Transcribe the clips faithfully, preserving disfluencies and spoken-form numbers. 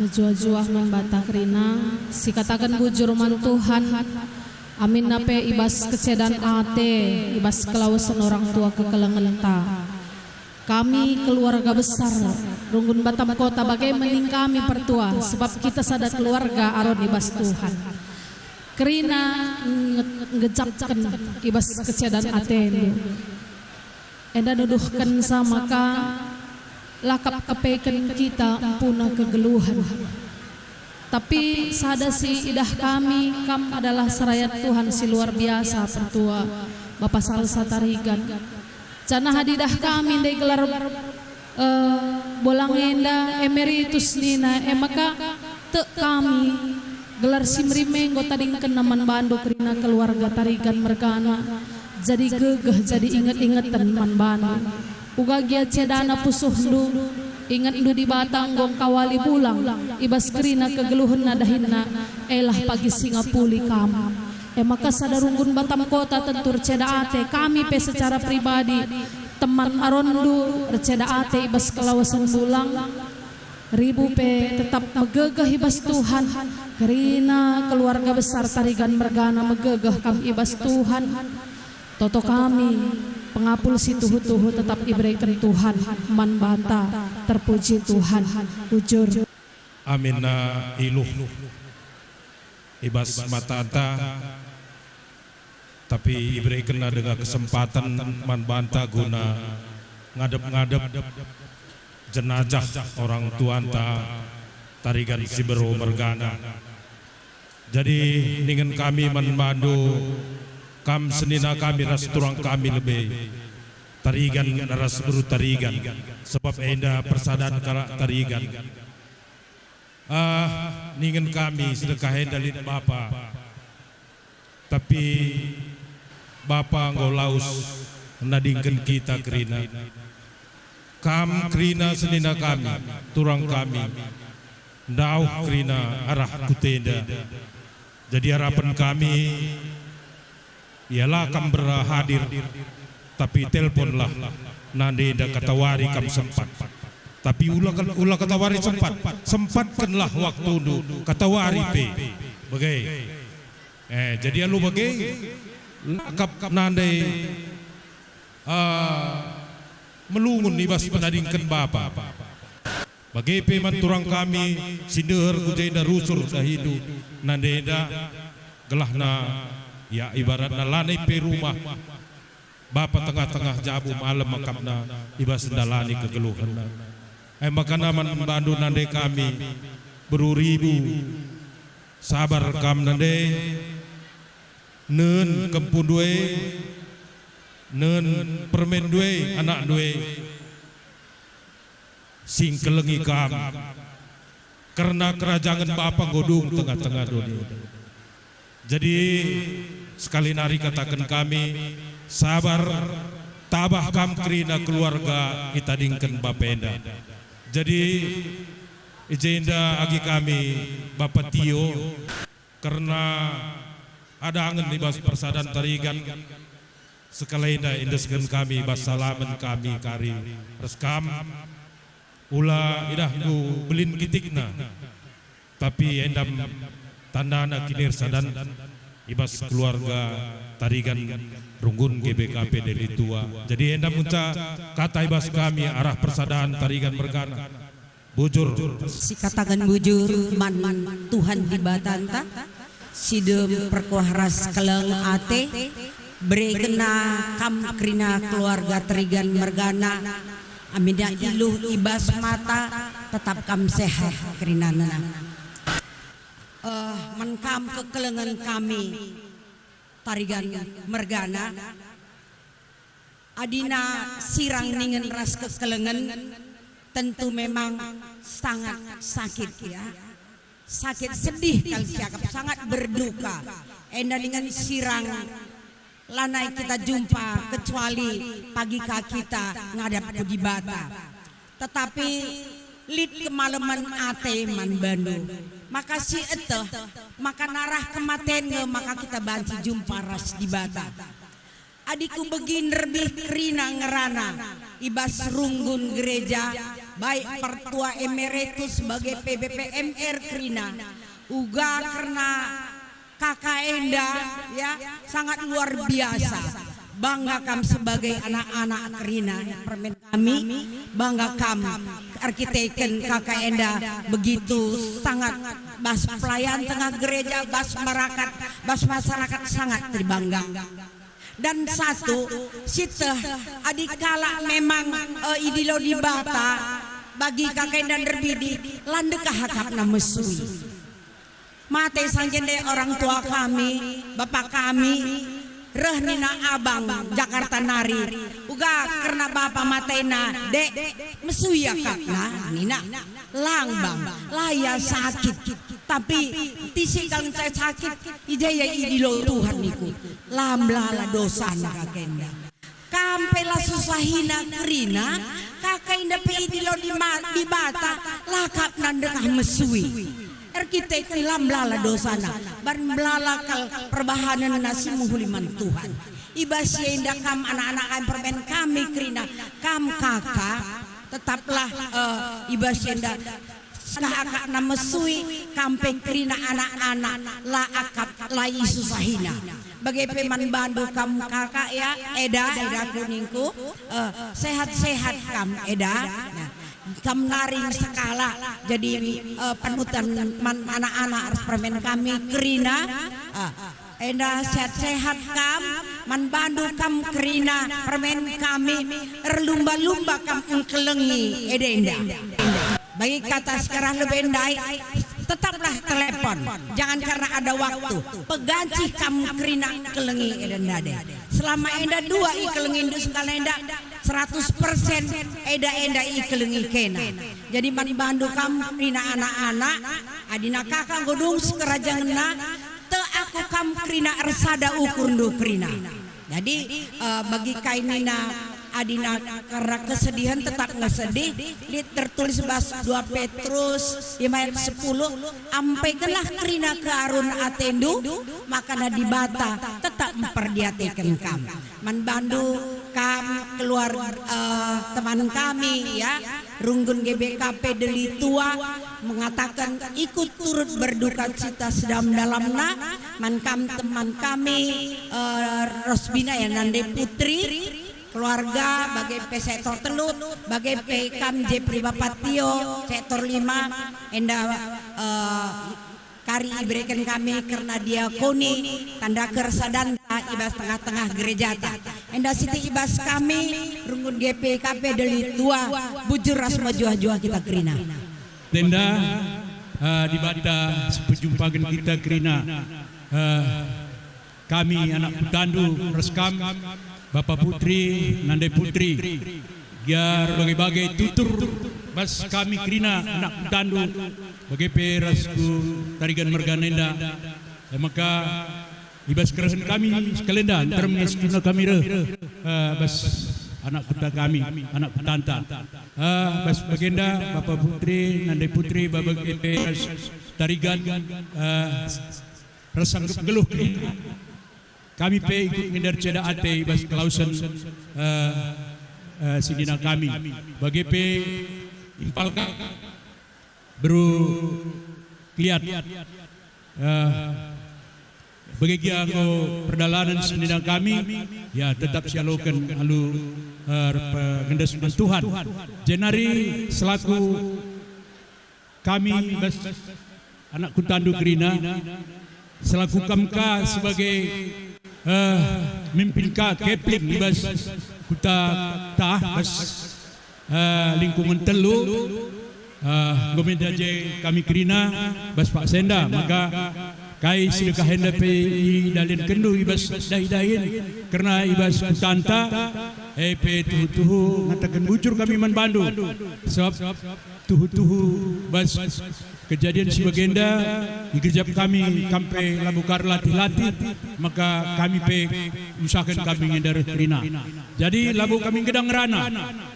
Mejuah-juah man banta kerina, sikataken bujur man Tuhan, aminna pe i bas kecedan ate, i bas kelawesen orang tua kekelengenta. Kami keluarga besar Runggun Batam Kota bage me ning kami pertua, sebab kita sada keluarga Aron i bas Tuhan. Kerina nge-, ngejapken i bas kecedan atendu. Enda nuduhkenca maka la kap kepeken kita empuna kegeluhen. Tapi sada si idah kami, kam adalah serayat Tuhan si luar biasa, pertua, Bapa Salsa Tarigan. Janah adi idah kami ndai gelar, eh, bolang enda emeritus nina, e maka tek kami gelar si merime enggo tadingkenna man bandu kerina keluarga Tarigan mergana. Jadi gegeh, jadi inget-ingeten man bandu. Uga gia cedana pusuhndu, ingetndu Dibata enggo engkawali bulang i bas kerina kegeluhenna dahinna, elah pagi si ngapuli kam. E maka sada Runggun Batam Kota tentu erceda ate, kami pe secara pribadi, teman Aronndu erceda ate i bas kelawesen bulang. Ribu pe tetap megegeh i bas Tuhan, kerina keluarga besar Tarigan mergana megegeh kam i bas Tuhan. Toto kami, pengapul si tuhu-tuhu tetap ibereken Tuhan man banta. Terpuji Tuhan. Bujur. Aminna iluh i bas matanta, tapi iberekenna denga kesempaten man banta guna ngadep-ngadep jenajah orang tuanta Tarigan Siberu mergana. Jadi ningen kami man bandu, kam senina kami ras turang kami lebe, Tarigan ras beru Tarigan, sebab enda persadan kalak Tarigan. Ah, ningen kami sedekah enda lit Bapa. Tapi Bapa enggo lawes nadingken kita kerina. Kam kerina senina kami, turang kami, ndauh kerina arah kutenda. Jadi arapen kami, ia la kam mbera hadir, tapi telponlah nande enda katawari kam sempat. Tapi ula, ula katawari sempat, sempatkenlah waktundu katawari pe. Bage. Eh, jadi alu bage, la kap nande, eh, melungun i bas penadingken Bapa. Bage pe man turang kami si ndeher ku jenda rusur dahindu nande enda, gelahna ia ibaratna lanai pe rumah Bapa tengah-tengah jabu malem akapna i bas ndalani kegeluhenna. E maka man bandu nande kami, beru Ribu, sabar kam nande, nen kempundu e, nen permenndu e, anakndu e, si ngkelengi kam, kerna kerajangen Bapa enggo dung tengah-tengah doni. Jadi, sekali nari kataken kami, sabar, tabah kam kerina keluarga itadingken Bapa enda. Jadi, i jenda agi kami, Bapa Tio, kerna adangen i bas persadan Tarigan, sekalenda endesken kami bas salamen kami kari ras kam, ula idahndu belin kitikna, tapi endam tandana kinirsadan i bas keluarga Tarigan Runggun G B K P Deli Tua. Jadi endam ngenca kata i bas kami arah persadan Tarigan mergana. Bujur. Sikataken bujur man Tuhan Dibatanta, si dem perkuah ras keleng ate, berekenna kam kerina keluarga Tarigan mergana, aminna iluh i bas mata, tetap kam sehat kerinana. Eh, man kam kekelengen kami, Tarigan mergana, adina sirang ningen ras kekelengen, tentu memang sangat sakit, ya. Sakit, sedih kal siakap, sangat berduka. Enda ningen sirang lanai kita jumpa kecuali pagi ka kita ngadap ku Dibata. Tetapi lit kemalemen ate man bandu. Maka sieteh, maka narah kematen nge maka kita banci jumpa ras Dibata. Adi kubegi nderbih kerina ngerana i bas runggun gereja, baik pertua emeritus bage pe B P M R kerina, uga kerna kaka enda, ya, sangat luar biasa. Bangga kam sebagai anak-anak kerina, permen kami, bangga kam erkiteken kaka enda begitu sangat bas pelayan tengah gereja, bas marakat, bas masyarakat sangat terbangga. Dan satu, sieteh, adi kalak memang, eh, idilo Dibata, bagi kaka enda nderbidi, la ndekah akapna mesui. Mate sanjende orang tua kami, bapa kami, reh nina abang Jakarta nari, uga kerna bapa matena, dek, mesui akapna, nina. Lang bang, la ia sakit. Tapi tisi kal ngenca sakit, i ja ia idilo Tuhan niku. La melala dosana kaka enda. Kam pe la susahina kerina, kaka enda pe idilo Dima-, Dibata, la akapna ndekah mesui. Erkiteken la melala dosana, ban melala kal perbahanenna si mehuli man Tuhan. I bas si enda kam anak-anak kami permen kami kerina, kam kaka, tetaplah, eh, i bas si enda. Seh akapna mesui kam pe kerina anak-anak, la akap, la isusahina. Bage pe man bandu kam kaka ya, eda, eda kuningku, eh, sehat-sehat kam eda. Nah, kam nari sekalak jadi, eh, panutan man anak-anak ras permen kami kerina. Ah, enda sehat-sehat kam, man bandu kam kerina permen kami, erlumba-lumba kam engkelengi eda enda. Bagi kata sekarang lebe ndai, tetaplah telepon, jangan karena ada waktu. Peganci kam kerina engkelengi eda ndai. Selama enda dua ikelengindu sekalak enda, seratus persen eda enda ikelengi kena. Jadi man bandu kam kerina anak-anak, adina kaka enggo dung sekerajangenna, tek aku kam kerina ersada ukurndu kerina. Jadi, eh, bagi kai nina adina kerna kesedihen tetap nge sedih, lit tertulis bas dua Petrus lima ayat sepuluh, "Ampekenlah kerina kearun atendu, maka Dibata tetap mperdiateken kam." Man bandu kam keluar, eh, teman kami, ya, Runggun G B K P Deli Tua mengataken ikut turut berduka cita sedalam-dalamna man kam teman kami, eh, Rosbina, ya, Nande Putri, keluarga, bage pe sektor telu, bage pe kam Jepri Bapa Tio, sektor lima, enda, eh, kari ibereken kami kerna diakoni tanda kersadanta i bas tengah-tengah gerejata. Enda siti i bas kami, Runggun G P K P Deli Tua, bujur ras mejuah-juah kita kerina. Tenda, eh, Dibata si pejumpaken kita kerina, eh, kami anak kutandu ras kam, Bapa Putri, Nande Putri, gia erbage-bage tutur bas kami kerina anak kutandu, bage pe ras ku Tarigan merga enda. E maka, i bas kerehen kami sekalenda, nterem nge situhuna kami reh, eh, bas anak kuta kami, anak kutanta. Eh, bas bagenda, Bapa Putri, Nande Putri, bage pe ras Tarigan, eh, ras sangkep nggeluh kerina. Kami pe ikut nge erceda ate i bas kelawesen, eh, eh, senina kami. Bage pe impal ka-, beru Kliat, eh, bage gia enggo perdalanen senina kami, ya, tetap sialoken alu, eh, pengendes man Tuhan. Jenari selaku kami bas anak kutandu kerina, selaku kam ka sebagai, eh, mimpin ka kepling i bas kuta ta, bas, eh, lingkungan telu, eh, enggo me ndaje kami kerina bas paksa enda, maka kai si dekah enda pe idahinkenndu i bas dahi-dahin kerna i bas kutanta, e pe tuhu-tuhu ngataken bujur kami man bandu, sebab tuhu-tuhu bas kejadian si bagenda, igerjap kami kam pe labo ka erlatih-latih, maka kami pe usahaken kami nge ndareh kerina. Jadi labo kami nggedang ngerana,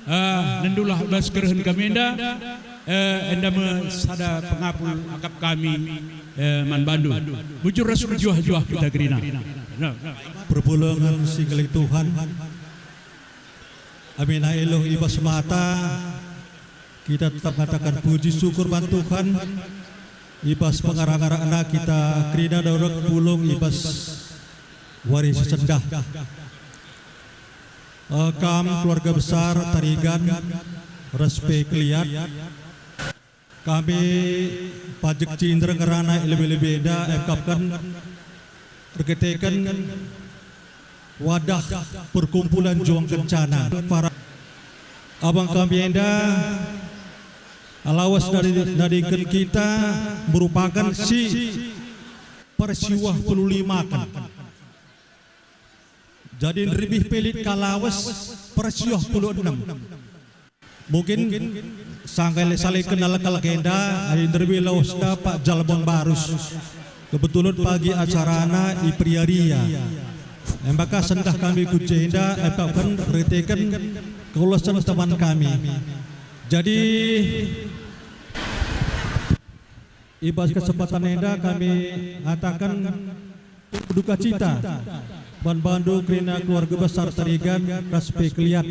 eh, nendulah bas kerehen kami enda, eh, enda me sada pengapul akap kami, eh, man bandu. Bujur ras mejuah-juah kita kerina. Nah. Perpulungen si nggeluh Tuhan. Amina iluh i bas mata, Kita tetap ngataken puji syukur man Tuhan, i bas pengarak-arakna kita kerina dorek pulung i bas wari si sendah. Eh, kam keluarga besar Tarigan, ras pe Keliat, kami pajek cinder ngerana i lebe-lebe enda, emkapken erkiteken wadah perkumpulan Juang Kencana. Para abang kami enda, Kalawas nadi-, nadingken kita merupakan si persiwah puluh limaken. Jadi nderbih pe lit Kalawas persiwah puluh enem. Mungkin sangkai le salihken kalak-kalak enda, adi nderbih lawesna Pak Jalmon Barus. Kebetulan pagi acarana i Priaria. Emaka sendah kami ku jenda, emaka erkiteken keulesan teman kami. Jadi, i bas kesempatan enda kami ngataken duka cita man bandu kerina keluarga besar Tarigan ras pe Keliat.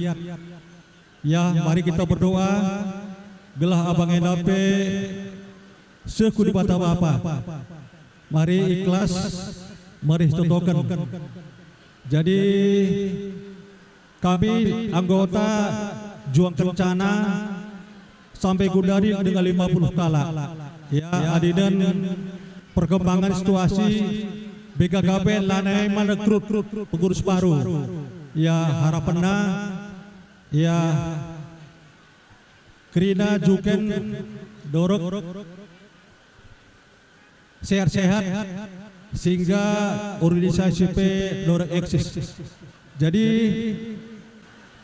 Ya, mari kita berdoa, gelah abang enda pe seh ku Dibata Bapa. Mari ikhlas, mari totoken. Jadi, kami anggota Juang Kencana sampai ku dadi dengan lima puluh kalak. Ya, adinen perkembangan situasi B K K B lanai merekrut pengurus baru. Ya, harapenna, ya, kerina juken dorek sehat-sehat, sehingga organisasi pe dorek eksis. Jadi,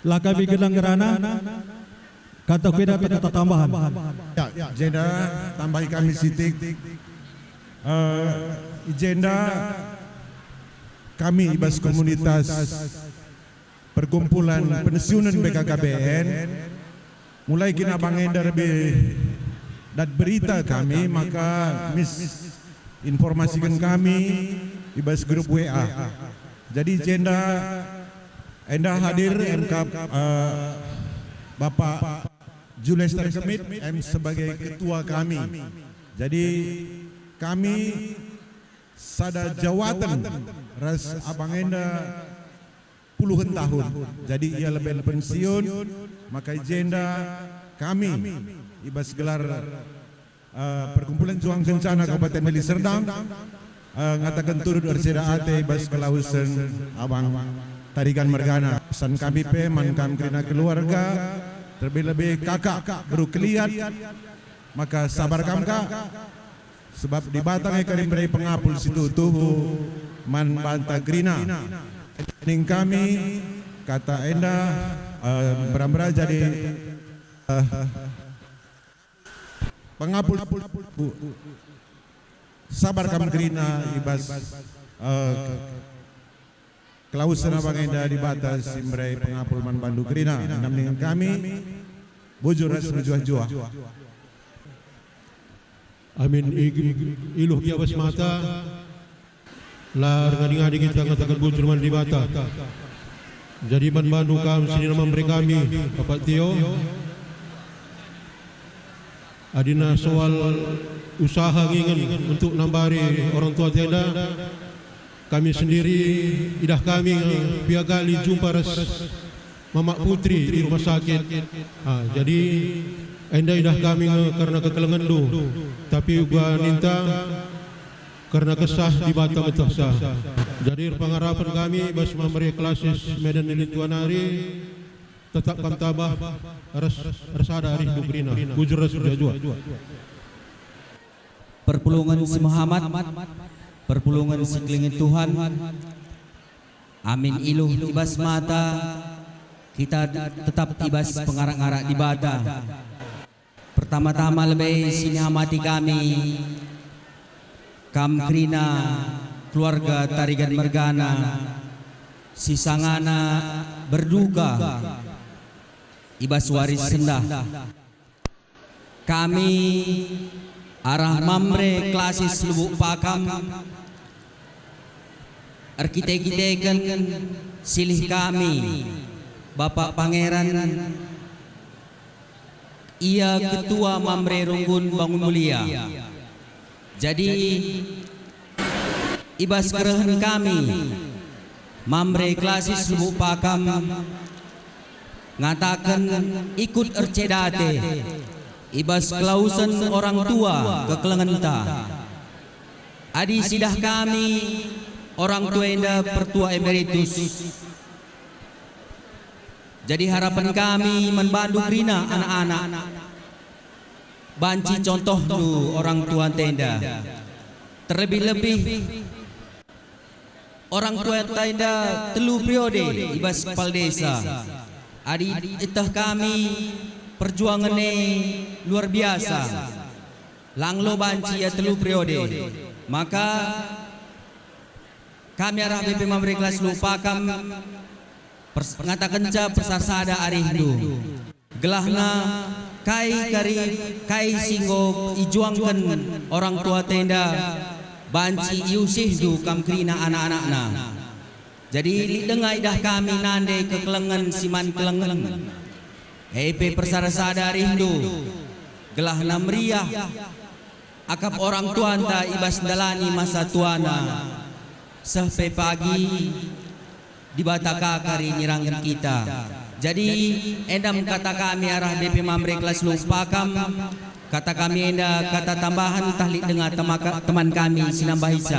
la kami genang ngerana, kata kuda kata tambahan. Ya, jenda tambahi kami sitik. Eh, i jenda kami i bas komunitas perkumpulan pensiunen B K K B N, mulai kin abang enda rebih dat berita kami, maka mis informasiken kami i bas grup W A. Jadi jenda enda hadir emkap, eh, Bapak Julius Terkemit, em sebagai ketua kami. Jadi kami sada jawaten ras abang enda puluhen tahun. Jadi ia leben pensiun, maka i jenda kami i bas gelar, eh, Perkumpulan Juang Kencana Kabupaten Deli Serdang, eh, ngataken turut erseda ate i bas kelawesen Abang Tarigan mergana. Pesan kami pe man kam kerina keluarga, terlebih-lebih kakak, beru Keliat, maka sabar kam, Kak. Sebab Dibata nge kari mberai pengapul si tuhu-tuhu man banta kerina. Ning kami kata enda, eh, mbera-mbera jadi, eh, pengapul. Sabar kam kerina i bas, eh, kelawesen abang enda Dibata si mberai pengapul man bandu kerina. Nina ning kami, bujur ras mejuah-juah. Amin. Ig-, iluh gia bas mata, la erngadi-ngadi kita ngataken bujur man Dibata. Jadi man bandu kam senina mambere kami, Bapak Tio, adina soal usaha ngingen untuk nambari orang tua tenda, kami sendiri idah kami, eh, piga kali jumpa ras Mamak Putri di rumah sakit. Ah, jadi enda idah kami nge kerna kekelengenndu, tapi uga ninta kerna kesah Dibata metehsa. Jadi erpengarapen kami bas mambere klasis Medan Nilintuan nari, tetap kam tabah ras ersada arihndu kerina. Bujur ras mejuah-juah. Perpulungen si mehamat, perpulungen si kelingin Tuhan. Amin iluh i bas mata, kita tetap i bas pengarak-ngarak Dibata. Pertama-tama lebe si nihamati kami, kam kerina keluarga Tarigan mergana, si sangana berduka i bas wari sendah. Kami arah Mamre Klasis Lubuk Pakam erkite-kiteken silih kami, Bapak Pangeran, Ia ketua Mamre Runggun Bangun Mulia. Jadi, i bas kerehen kami, Mamre Klasis Lubuk Pakam ngataken ikut ercedate i bas kelausen orang tua kekelengenta. Adi sidah kami orang tua enda pertua emeritus, jadi harapen kami man bandu kerina anak-anak, banci contohndu orang tua enda. Terlebih-lebih orang tua enda telu periode i bas kepala desa. Adi eteh kami perjuangen e luar biasa. Lang lo banci ia telu periode. Maka kami arah B P Mamre Klasis Lubuk Pakam pers-, ngatakenca persada-sada arihndu. Gelahna kai kari, kai si enggo ijuangken orang tua enda banci iusihndu kam kerina anak-anakna. Jadi lit denga idah kami nande kekelengen si man kelengen. E pe persada-sada arihndu, gelahna meriah akap orang tuanta i bas ndalani masa tuana, seh pe pagi Dibata ka kari nyerangken kita. Jadi, enda me kata kami arah B P Mamre Klasis Lubuk Pakam, kata kami enda kata tambahen tah lit denga temaka-, teman kami si nambahisa.